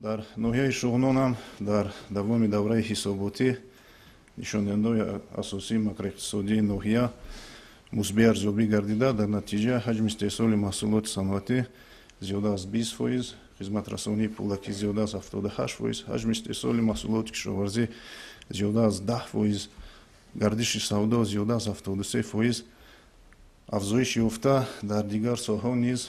Дар ноҳияи Шуғнон ҳам дар давоми давраи ҳисоботӣ нишондиҳандаҳои асосии макроиқтисодии ноҳия мусбӣ арзёбӣ гардида, дар натиҷа ҳаҷми истеҳсоли маҳсулоти саноатӣ зиёда аз 20%, хизматрасонии пулакӣ зиёда аз 78%, ҳаҷми истеҳсоли маҳсулоти кишоварзӣ зиёда аз 10%, гардиши савдо зиёда аз 73% афзоиш ёфта, дар дигар соҳаҳо низ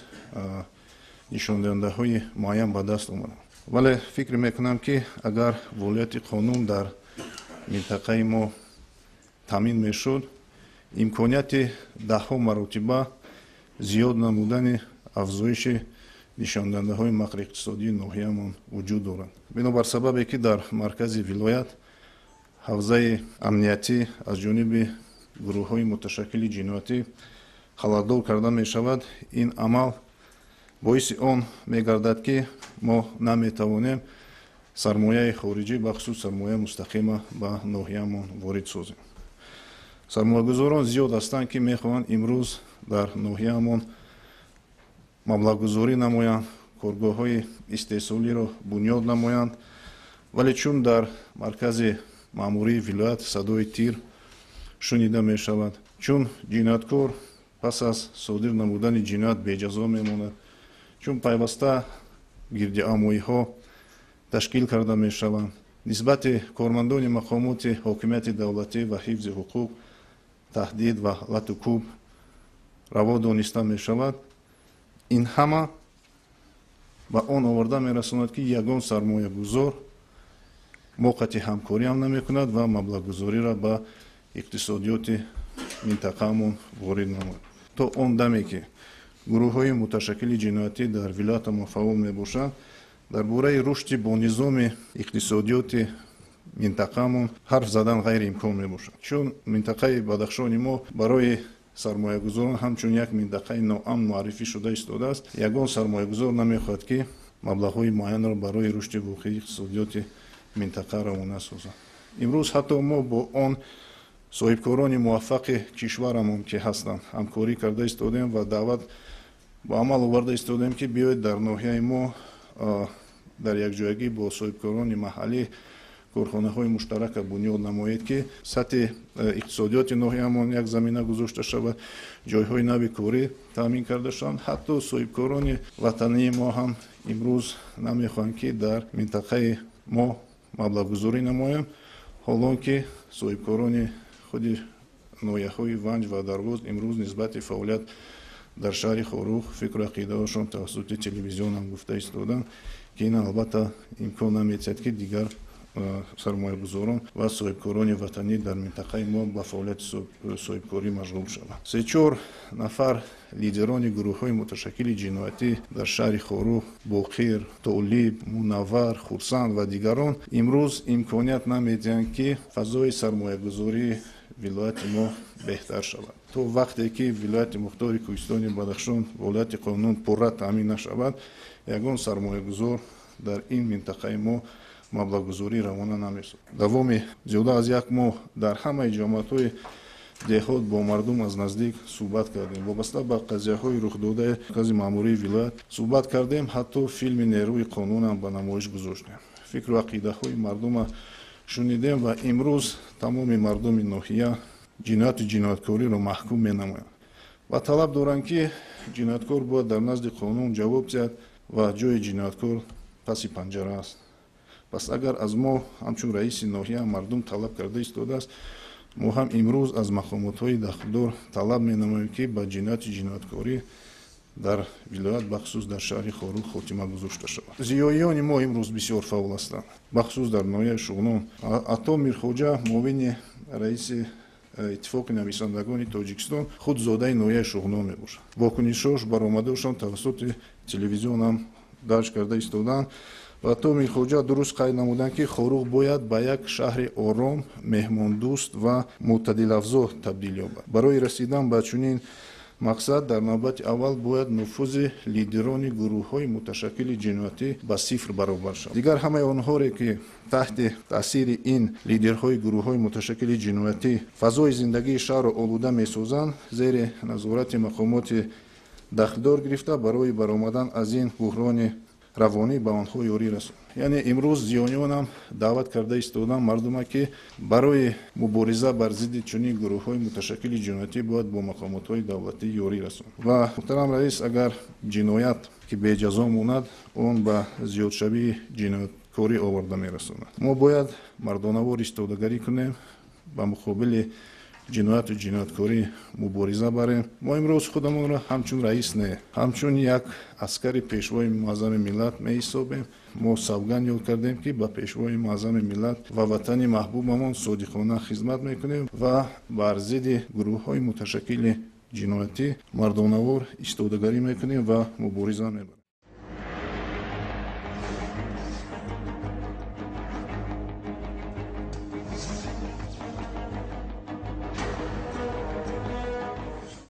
нишондиҳандаҳои муайян ба даст омаданд. Вале фикр мекунам, ки агар волияти қонун дар минтақаи мо таъмин мешуд, имконияти даҳҳо маротиба зиёд намудани афзоиши нишондиҳандаҳои макроиқтисодии ноҳиямон вуҷуд дорад. Бинобар сабабе ки дар маркази вилоят ҳавзаи амниятӣ аз ҷониби гурӯҳҳои муташаккили ҷиноятӣ халалдор карда мешавад, ин амал боиси он мегардад, ки мо наметавонем сармояи хориҷӣ, бахусус сармояи мустақима ба ноҳиямон ворид созем. Сармоягузорон зиёд ҳастанд, ки мехоҳанд имрӯз дар ноҳиямон маблағгузорӣ намоянд, коргоҳҳои истеҳсолиро бунёд намоянд, вале чун дар маркази маъмурии вилоят садои тир шунида мешавад, чун ҷинояткор пас аз содир намудани ҷиноят беҷазо мемонад, чун пайваста гирдиамоиҳо ташкил карда мешаванд, нисбати кормандони мақомоти ҳокимияти давлатӣ ва ҳифзи ҳуқуқ таҳдид ва лату кӯб раво дониста мешавад. Ин ҳама ба он оварда мерасонад, ки ягон сармоягузор моқати ҳамкориам намекунад ва маблағгузориро ба иқтисодиёти минтақаамон ворид намояд. То он даме ки гурӯҳҳои муташаккили ҷиноятӣ дар вилоятамон фаъол мебошанд, дар бораи рушди бонизоми иқтисодиёти минтақаамон ҳарф задан ғайриимкон мебошад. Чун минтақаи Бадахшони мо барои сармоягузорон ҳамчун як минтақаи ноамн муаррифӣ шуда истодааст, ягон сармоягузор намехоҳад, ки маблағҳои муайянро барои рушди воқеии иқтисодиёти минтақа равона созад. Имрӯз ҳатто мо бо он соҳибкорони муваффақи кишварамон, ки ҳастанд, ҳамкорӣ карда истодем ва даъват ба амал оварда истодем, ки биёед дар ноҳияи мо дар якҷоягӣ бо соҳибкорони маҳаллӣ корхонаҳои муштарака бунёд намоед, ки сатҳи иқтисодиёти ноҳиямон як замина гузошта шавад, ҷойҳои нави корӣ таъмин карда шаванд. Ҳатто соҳибкорони ватании мо ҳам имрӯз намехоҳанд, ки дар минтақаи мо маблағгузорӣ намоянд, ҳолон ки соҳибкорони худи ноҳияҳои Ванҷ ва Дарвоз имрӯз нисбати фаъолият дар шаҳри Хоруғ фикру ақидаҳошон тавассути телевизионам гуфта истоданд, ки ин албатта имкон наметиҳад, ки дигар сармоягузорон ва соҳибкорони ватанӣ дар минтақаи мо ба фаъолияти соҳибкорӣ машғул шаванд. Се-чор нафар лидерони гурӯҳҳои муташаккили ҷиноятӣ дар шаҳри Хоруғ, Боқир, Толиб, Мунаввар, Хурсанд ва дигарон имрӯз имконият намедиҳанд, ки фазои сармоягузории вилояти мо беҳтар шавад. То вақте ки вилояти мухтори Кӯҳистони Бадахшон волияти қонун пурра таъмин нашавад, ягон сармоягузор дар ин минтақаи мо маблағгузорӣ равона намесозад. Давоми зиёда аз як моҳ дар ҳамаи ҷамоатҳои деҳот бо мардум аз наздик суҳбат кардем. Вобаста ба қазияҳои рухдодаи маркази маъмурии вилоят суҳбат кардем, ҳатто филми нерӯи қонунам ба намоиш гузоштем. Фикру ақидаҳои мардума шунидем ва имрӯз тамоми мардуми ноҳия ҷинояту ҷинояткориро маҳкум менамоянд ва талаб доранд, ки ҷинояткор бояд дар назди қонун ҷавоб диҳад ва ҷои ҷинояткор паси панҷара аст. Пас агар аз мо ҳамчун раиси ноҳия мардум талаб карда истодааст, мо ҳам имрӯз аз мақомотҳои дахлдор талаб менамоем, ки ба ҷинояти ҷинояткорӣ дар вилоят, бахусус дар шаҳри Хоруғ, хотима гузошта шавад. Зиёиёни мо имрӯз бисёр фаъол ҳастанд, бахусус дар ноҳияи Шуғнон. Ато Мирхоҷа, муовини раиси Иттифоқи нависандагони Тоҷикистон, худ зодаи ноҳияи Шуғнон мебошад. Вокунишҳош баромадаашон тавассути телевизионам дарҷ карда истоданд ва Ато Мирхоҷа дуруст қайд намуданд, ки Хоруғ бояд ба як шаҳри ором, меҳмондӯст ва мӯътадилафзо табдил ёбад. Барои расидан ба чунин мақсад дар навбати аввал бояд нуфузи лидерони гурӯҳҳои муташаккили ҷиноятӣ ба сифр баробар шавад. Дигар ҳамаи онҳоре, ки таҳти таъсири ин лидерҳои гурӯҳҳои муташаккили ҷиноятӣ фазои зиндагии шаҳрро олуда месозанд, зери назорати мақомоти дахлдор гирифта, барои баромадан аз ин буҳрони равонӣ ба онҳо ёрӣ расонад. Яъне имрӯз зиёниёнам даъват карда истодан мардума, ки барои мубориза бар зидди чунин гурӯҳҳои муташаккили ҷиноятӣ бояд бо мақомотҳои давлатӣ ёрӣ расонад. Ва, муҳтарам раис, агар ҷиноят ки беҷазо монад, он ба зиёдшавии ҷинояткорӣ оварда мерасонад. Мо бояд мардонавор истодагарӣ кунем, ба муқобили ҷинояту ҷинояткорӣ мубориза барем. Мо имрӯз худамонро ҳамчун раис не, ҳамчун як аскари Пешвои Муаззами миллат меҳисобем. Мо савганд ёд кардем, ки ба Пешвои Муаззами миллат ва ватани маҳбубамон содиқона хизмат мекунем ва бар зидди гурӯҳҳои муташаккили ҷиноятӣ мардонавор истодагарӣ мекунем ва мубориза мебарем.